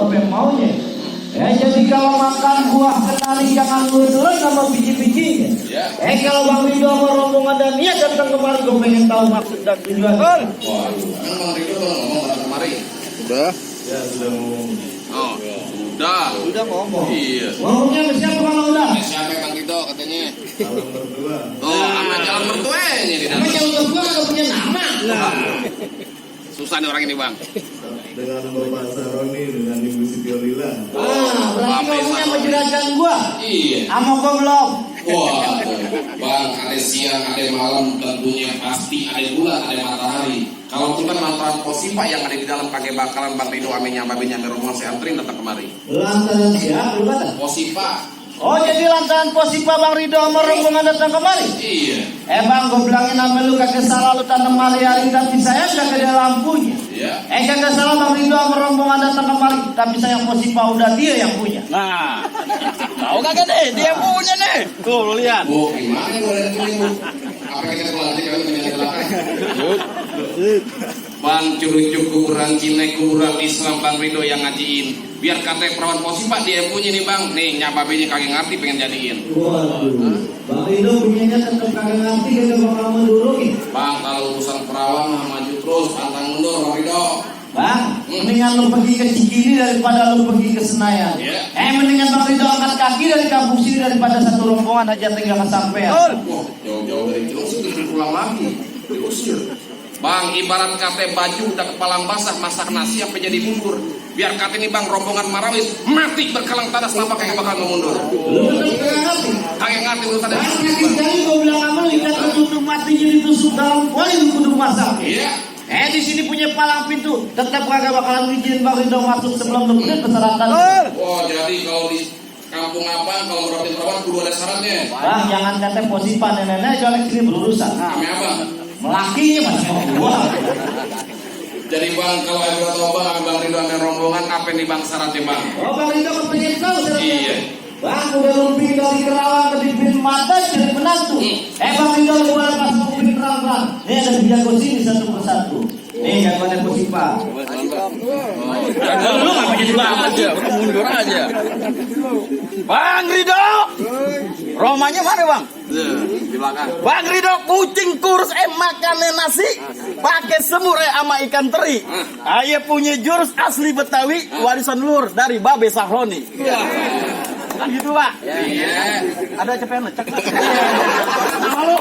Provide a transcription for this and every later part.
apa yang maunya. Ya, jadi kalau makan buah kenari jangan kebetulan sama biji-bijinya. Kalau Bang Rido sama rombongan dan niat datang kemari, gue pengen tahu maksud dan tujuan. Wah, Bang Rido kalau ngomong datang kemari. Udah. Ya sudah ngomong. Oh, sudah ngomong. Iya. Ngomongnya sama siapa kalau udah? Siapa Bang Rido katanya? Jalan berdua. Oh, sama jalan mertuanya di dalam. Emang jalan berdua gak punya nama? Susah nih orang ini Bang. Dengan Bapak Saroni, dengan Ibu Siti Olila. Berarti ngomongnya sama juragan gua. Iya. Sama gua belum. Wah, Bang, ada siang, ada malam, tentunya pasti ada bulan, ada matahari. Kalau bukan manfaat posipa yang ada di dalam pakai bakalan Bang Rido aminya babinya rombongan saya anterin datang kemari. Lantaran siapa lu kata? Posipa. Oh, jadi lantaran posipa Bang Rido sama rombongan datang kemari? Iya. Bang, gue bilangin sama lu kagak salah lu tanam mali-hari, tapi saya kagak ada lampunya. Iya. Kagak salah Bang Rido sama rombongan datang kemari, tapi saya posipa udah dia yang punya. Nah, tahu kagak deh, dia punya nih. Tuh, lu lihat. Oh, gimana gue lihat ini? Apa kita pelatih kalau kita di belakang? Bang curucuk kuburan Cine kuburan Islam Bang Rido yang ngajiin. Biar kata perawan posipa dia yang punya nih Bang. Nih nyababinya kagak ngerti pengen jadiin. Waduh, Bang Rido punyanya tetap kagak ngerti, kagak bakal menduruki. Bang kalau urusan perawan maju terus pantang mundur Bang Rido. Bang, mendingan lu pergi ke Cikini daripada lu pergi ke Senayan. Mendingan Bang Rido angkat kaki dari kampung sini daripada satu rombongan aja tinggal kesampean. Wah, jauh-jauh dari Cilengsi terus pulang lagi. Diusir. Bang, ibarat kate baju udah kepalang basah masak nasi sampai jadi mundur. Biar kate ini Bang rombongan Marawis mati berkalang tanah selama kagak bakal mundur. Lu betul kagak ngerti? Kagak ngerti urusan Bang, sekali gue bilang sama lu, ikan tertutup matinya ditusuk dalam kuali lu kudu masak. Iya. Di sini punya palang pintu, tetap kagak bakalan izin Bang Rido masuk sebelum lu punya persyaratan. Oh, jadi kalau di kampung apa kalau merhatiin perawan kudu ada syaratnya. Bang, jangan kata positif nenek jualan sini berurusan. Kami apa? Melakinya masih mau gua. Jadi Bang kalau ada tahu Bang Rido ada rombongan apa nih Bang syaratnya Bang? Oh, Bang Rido kepengen tahu syaratnya. Iya. Bang, udah lumping dari Kerawang ke Dipin Mata jadi penantu. Bang Rido lu boleh pas kuping terang-terang. Ini ada jago sini satu persatu. Nih jagoannya positif. Lu ngapa jadi banget aja, mundur aja. Bang Rido. Romanya mana Bang? Di belakang. Bang Rido kucing kurus makannya nasi pakai semur sama ikan teri. Ayah punya jurus asli Betawi warisan lur dari Babe Sahroni. Kan gitu Pak? Iya. Ada cepen cek. Nama lu.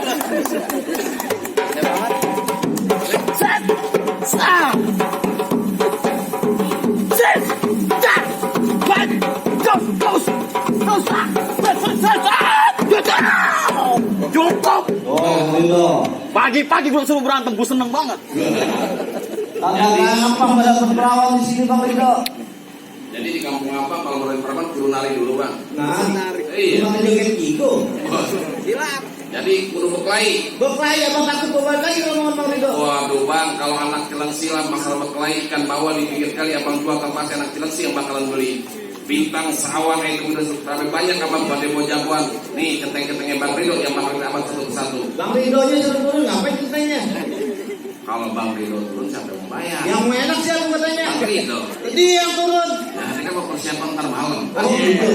Set. Stop. Set. Cak. Back. Goes. Cukup. Oh, Rido. Pagi-pagi gue suruh berantem, gue seneng banget. Kagak gampang pada perawan di sini Bang Rido. Jadi di kampung apa kalau merhatiin perawan kudu nari dulu Bang? Nah, Iya. cuma joget Kiko. Jadi kudu berkelahi. Berkelahi abang takut bawa lagi rombongan Bang Rido. Waduh Bang, kalau anak Cilengsi lah masalah berkelahi ikan bawal di pinggir kali abang jual ke pasar anak Cilengsi yang bakalan beli. Bintang sawan kemudian sampai banyak abang buat demo jagoan. Nih keteng-ketengnya Bang Rido yang bakal abang satu persatu. Bang Rido nya suruh turun ngapain ceritanya? Kalau Bang Rido turun siapa yang membayar? Yang enak siapa katanya? Bang Rido. Dia yang turun. Nah, ini kan mau persiapan ntar malam. Oh gitu.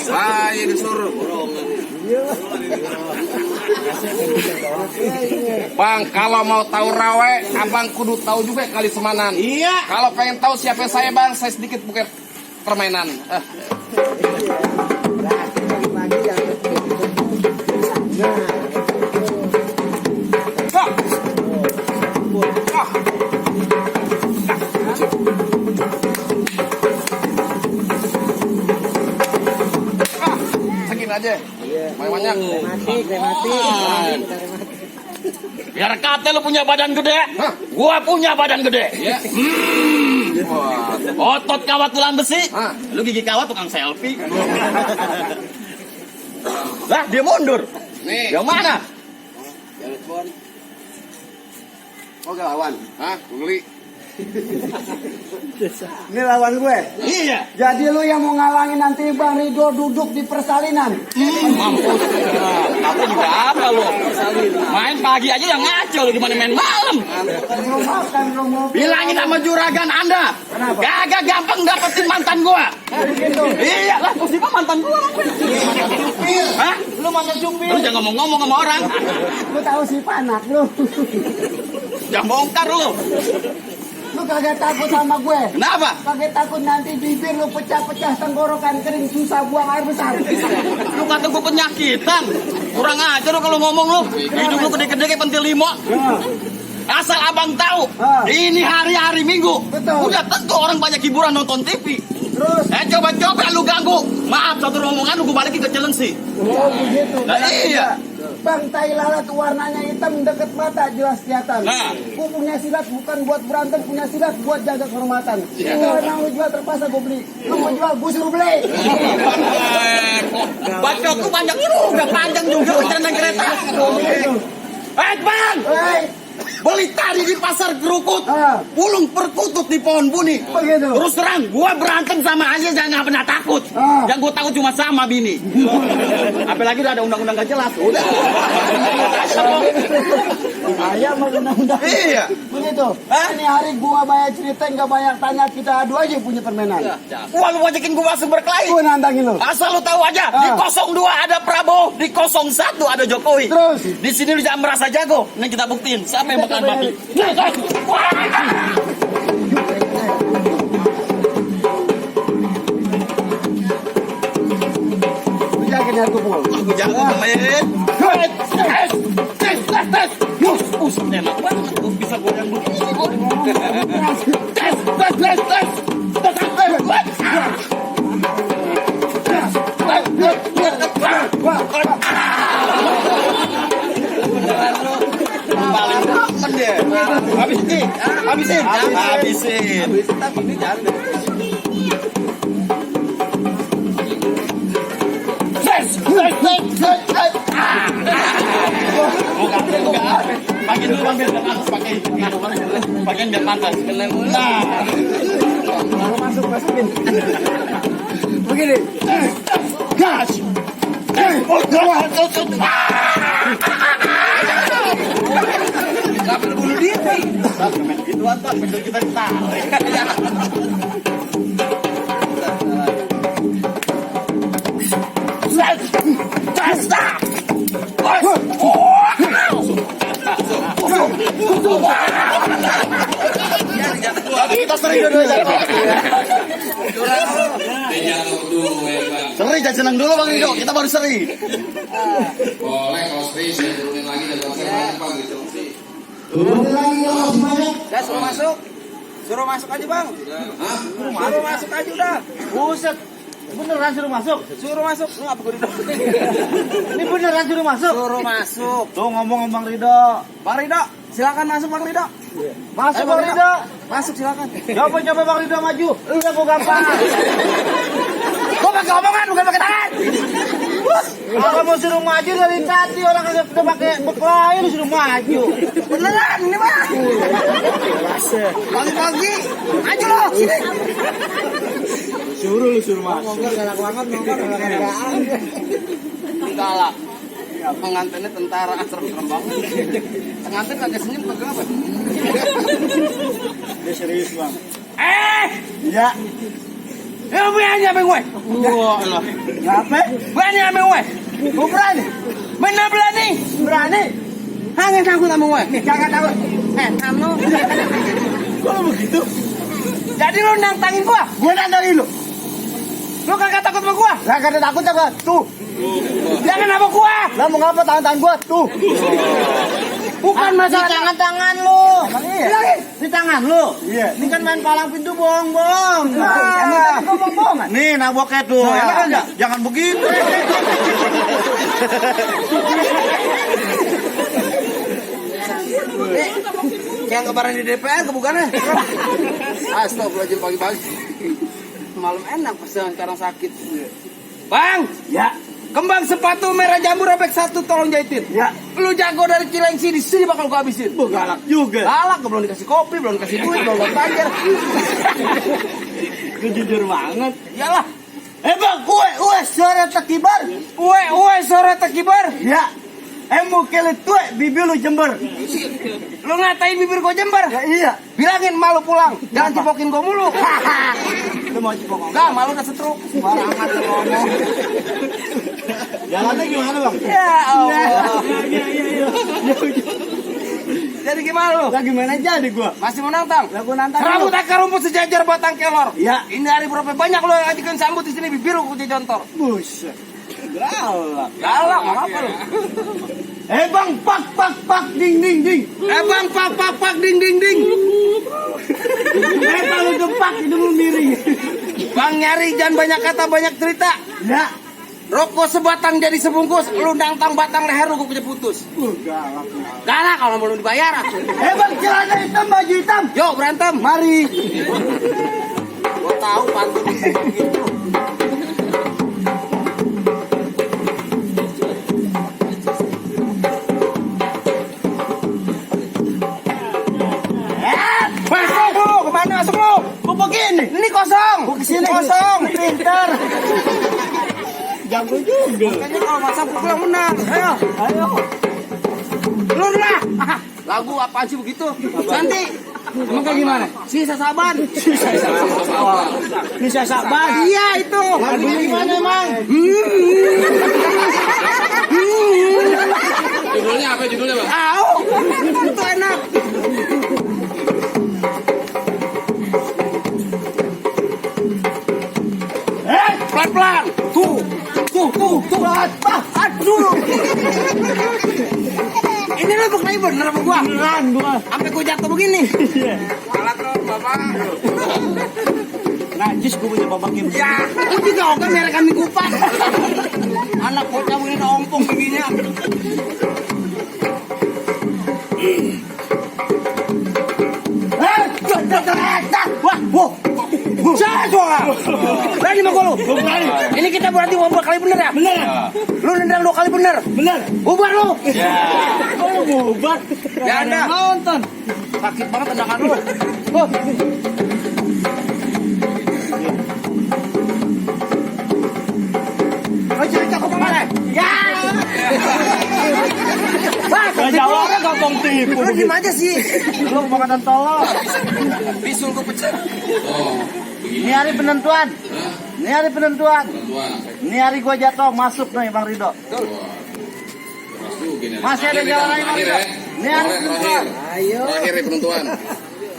Saya disuruh. Bang, kalau mau tahu rawe, abang kudu tahu juga kali semanan. Iya. Kalau pengen tahu siapa saya Bang, saya sedikit bukan permainan. Segini aja. Banyak. Biar kata lu punya badan gede, gua punya badan gede. Ya. Otot kawat tulang besi, Hah. lu gigi kawat tukang selfie. Lah dia mundur. Nih. Yang mana? Oh, lawan. Hah, beli. Ini lawan gue. Iya. Jadi lu yang mau ngalangin nanti Bang Ridho duduk di persalinan. Mampus. Aku juga apa lo? Main pagi aja yang ngaco lo gimana main malam? Lu makan lu mau. Bilangin sama juragan Anda. Gagak gampang dapetin mantan gua. Gitu. Iya lah, musibah mantan gua. Hah? Lu mantan supir. Lu jangan ngomong-ngomong sama orang. Lu tahu si panak lu. Jangan bongkar lu. Lu kagak takut sama gue. Kenapa? Kagak takut nanti bibir lu pecah-pecah, tenggorokan kering, susah buang air besar. Lu kata gua penyakitan. Kurang aja lu kalau ngomong lu. Hidup lu gede-gede kayak pentil limo. Asal abang tahu, ini hari-hari Minggu. Betul. Udah tentu orang banyak hiburan nonton TV. Terus, Coba-coba lu ganggu. Maaf satu omongan lu gua balikin ke Cilengsi. oh begitu. Nah, iya. Bang, tai lalat warnanya hitam deket mata jelas kelihatan. Nah. Gua punya silat bukan buat berantem, punya silat buat jaga kehormatan. Kalau emang lu jual terpaksa gua beli. Lu mau jual, gua suruh beli. Bacot lu panjang juga, panjang juga naik kereta. Bang! Hei, Beli tadi di pasar kerukut, pulung perkutut di pohon buni. begitu. Terus terang, gua berantem sama aja jangan pernah takut. Yang gua takut cuma sama bini. Apalagi udah ada undang-undang gak jelas. Udah. Ayam mau undang-undang. Iya. Begitu. Ini hari gua banyak cerita, nggak banyak tanya, kita adu aja punya permainan. Wah, lu wajakin gua masuk berkelahi. Gua nantangin lu. Asal lu tahu aja, di 02 ada Prabowo, di 01 ada Jokowi. Terus? Di sini lu jangan merasa jago. Nih kita buktiin siapa yang bakal mati. Lu yakin ya gua pul? Aku jago pemain. Tes. Usah enak banget. Gua bisa goyang begini. Tes. Paling demen deh. Habisin. Pakai dulu bang biar pantas pakai biar pantas. Nah, Baru masukin. Begini. gas. Gak perlu bunuh diri. Itu apa? Bener kita ditarik. Kita seri dua-duanya. Jatuh dulu ya bang. Seri jangan senang dulu bang Ido. Kita baru seri. Boleh kalau seri saya turunin lagi dan saya apa gitu sih. Turun lagi yang masih banyak. Udah suruh masuk. Suruh masuk aja bang. Suruh masuk aja udah. Buset. Beneran suruh masuk? Suruh masuk. Lu ngapa gue Ridho? Ini beneran suruh masuk? Suruh masuk. Tuh ngomong Bang Ridho. Bang Ridho, silakan masuk Bang Ridho. Masuk Bang Ridho. Masuk silakan. Coba Bang Ridho maju. Udah gua gampang. Gua pakai omongan bukan pakai tangan. Kalau mau suruh maju dari tadi orang kagak udah pakai berkelahi lu suruh maju. Beneran ini mah. Pagi-pagi. Maju lo. Sini. Suruh masuk. Galak banget nomor. Galak. Pengantinnya tentara serem-serem banget. Pengantin kagak senyum kagak apa? Dia serius Bang. Ya. Ya berani apa gue? Wah, Ngapa? Berani apa gue? Gua berani. Mana berani? Berani. Hangat takut sama gue. Jangan takut. Kamu. Kok lu begitu? Jadi lu nantangin gua? Gua nantangin lu. Lu kagak takut sama gua? Lah kagak takut apa? Tuh. Jangan apa gua? Lah mau ngapa tangan-tangan gua? Tuh. Bukan masalah di tangan lu. Bilangin. Di tangan lu. Iya. Ini kan main palang pintu bohong-bohong. Emang gua bohong-bohongan. Nih naboknya tuh. Nah. Enak enggak? Jangan begitu. Kayak kebaran di DPR kebukannya. Astagfirullahaladzim pagi-pagi. Malam enak pas sekarang sakit. Bang, Ya. Kembang sepatu merah jambu robek 1 tolong jahitin. Ya. Lu jago dari Cilengsi di sini bakal gua habisin. Galak juga. Galak, belum dikasih kopi, belum dikasih duit, belum banjir. Lu jujur banget. Iyalah. Bang, kue sore tekibar. Uwe sore tekibar. Ya. Emu kelet tue bibi lu Jember. Lu ngatain bibir gua Jember. Ya iya. Bilangin malu pulang. Jangan cipokin gua mulu. Lu mau cipok. Enggak, malu udah setruk. Barangan lu ngomong. Jalannya gimana, Bang? Ya Allah. Iya. Jadi gimana lu? Lah gimana jadi gua? Masih mau nantang? Lah gua nantang. Rambut akar rumput sejajar batang kelor. Ya. Ini hari berapa banyak lo yang ajukan sambut di sini bibir lu kuci jontor. Buset. Galak. Galak, apa lu? Bang, pak ding ding. Bang, pak ding ding ding. Kalau gempak itu lu miring. Bang nyari jangan banyak kata banyak cerita. Ya. Rokok sebatang jadi sebungkus, lu nantang batang leher lu gua punya putus. Galak. Galak kalau belum dibayar. Bang, celana hitam baju hitam. Yuk berantem. Mari. Gua tahu pantun gitu. Masuk lu, kemana masuk lu? Gua begini. Ini kosong. Gua kesini. Kosong. Pintar. Jago juga. Makanya kalau masak pulang menang. Ayo. Lur lah. Lagu apaan sih begitu? Nanti. Emang kayak gimana? Sisa saban. Bisa sabar. Iya itu. Lagunya gimana emang? Judulnya apa judulnya, Bang? Au. Itu enak. Pelan-pelan. Tuh. Aduh. Ini lu bukan bener sama gua. Beneran gua. Sampai gua jatuh begini. Alat lo, Bapak. Najis gua punya babak game. Ya, gua juga ogah merek kami kupat. Anak bocah begini udah ompong giginya. Wah. Saya berani sama gua lu. Ini kita berarti mau 2 kali bener ya? Bener. Lu nendang 2 kali bener. Bener. Bubar lu. Oh, bubar. Ya ada. Nonton. Sakit banget tendangan lu. Oh, cerita ke mana? Ya. Jawabnya gampang tipu. Lu gimana aja sih? Lu makanan tolong. Bisul gua pecah. Ini hari penentuan. Ini hari penentuan. Ini hari gua jatuh masuk nih Bang Rido. Masih ada jalan lain Bang Rido. Ini hari penentuan. Terakhir penentuan.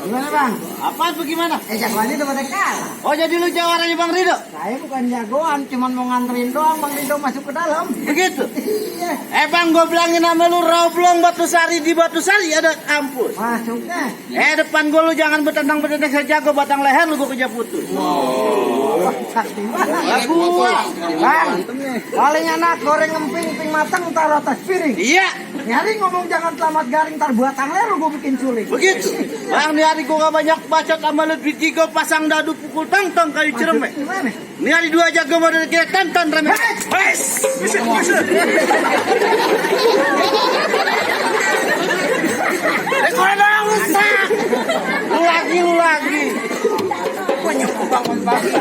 Gimana Bang? Apa gimana? Jagoannya udah pada kalah. Oh jadi lu jawarannya Bang Rido? Saya bukan jagoan, cuman mau nganterin doang Bang Rido masuk ke dalam. Begitu? Iya, Bang gua bilangin sama lu Roblong Batusari di Batusari ada kampus. masuknya. Depan gua lu jangan bertendang saya jago batang leher lu gua kerja putus. Sakti banget. Lagu gua. Bang, paling enak goreng emping matang taruh atas piring. Iya, Nyari ngomong jangan selamat garing tar buatan leher gua bikin suling. begitu. Bang ini hari gua gak banyak bacot sama lu duit tiga pasang dadu pukul tang-tang kayu cereme. Gimana? Ini hari 2 jago model kira tantan rame. Wes. Kau dong rusak. Lu lagi. Banyak bangun banget.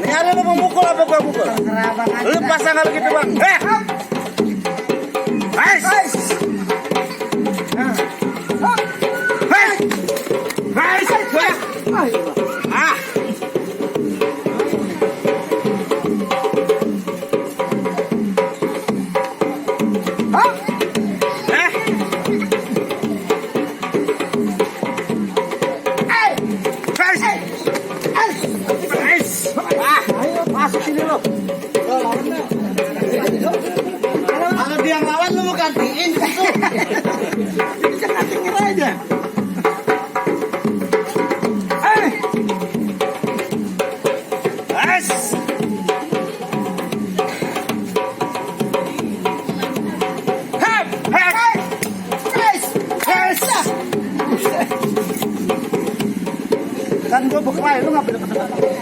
Ini hari lu mau mukul apa gua mukul? Terabang aja. Lu pasang kalau gitu bang. Wes. Ah. Masuk sini lu. Kalau dia ngelawan lu mau gantiin gitu. Jangan tinggal aja.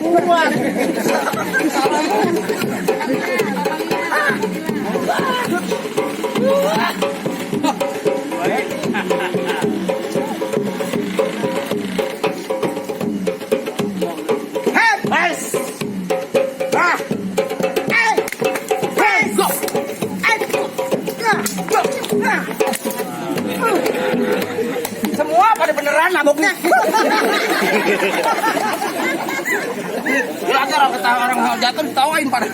semua. Semua pada beneran mabuknya. Belajar orang jatuh ditawain pada.